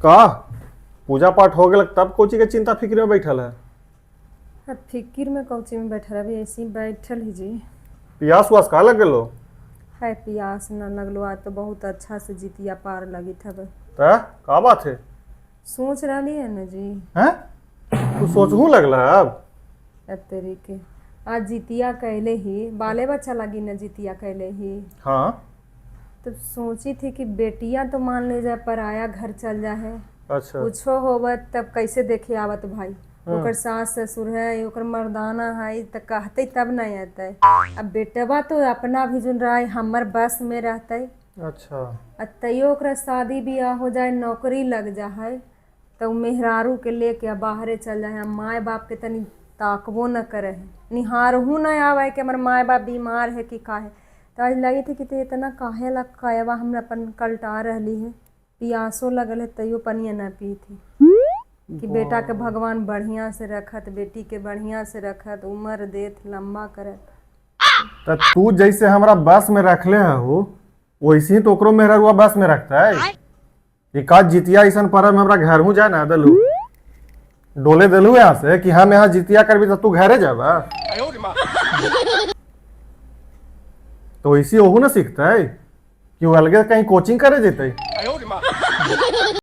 का पूजा पाठ हो गेल तब कोची के चिंता फिक्र में बैठल है? अब फिक्र में कौची में बैठल? अभी ऐसे ही बैठल ही जी। पियास उआस का लग गेलो? है, पियास न लगलो। आज तो बहुत अच्छा से जितिया पार लगी थब। त का बात है? सोच रही है ना जी। हैं, तू सोचहूँ लगला अब? अब तरीके आज जितिया कैले ही बाले बच्चा लगी न जितिया कैले ही। तो सोची थी कि बेटिया तो मान ले जाए पराया घर चल जाए। कुछो होवत तब कैसे देखे आवत भाई? ओकर सास ससुर है, ओकर मर्दाना है, त कहते तब नहीं अतै। अब बेटवा तो अपना भी जोन रहे हमर बस में रहते। आ तैयो ओकरा शादी बियाह हो जाए, नौकरी लग जा है, तो उ मेहरारू के लेके आ बाहरे चल जाए। माए बाप के तनी ताकबो न करे है, निहारहू न आवे कि हमर माए बाप बीमार है कि का है। तो आज लगी थी कि ते इतना काहे ला कयवा हम अपन कलटा रहली है। पियासो लगल है तैयो पनिया न पी थी कि बेटा के भगवान बढ़िया से रखत, बेटी के बढ़िया से रखत, उम्र देत, लंबा करत। त तू जैसे हमरा बस में रखले हो, वैसे ही तो ओकरो मेहररुआ बस में रखता है। ये का जितिया ऐसन परब में हमरा घर हूँ जाए ना दलू, डोले दिलू यहाँ से कि हम यहाँ जितिया करबी तो तू घरे जाबा। तो वैसे ओहू ना सीखता है कि वो अलगे कहीं कोचिंग करे जेते।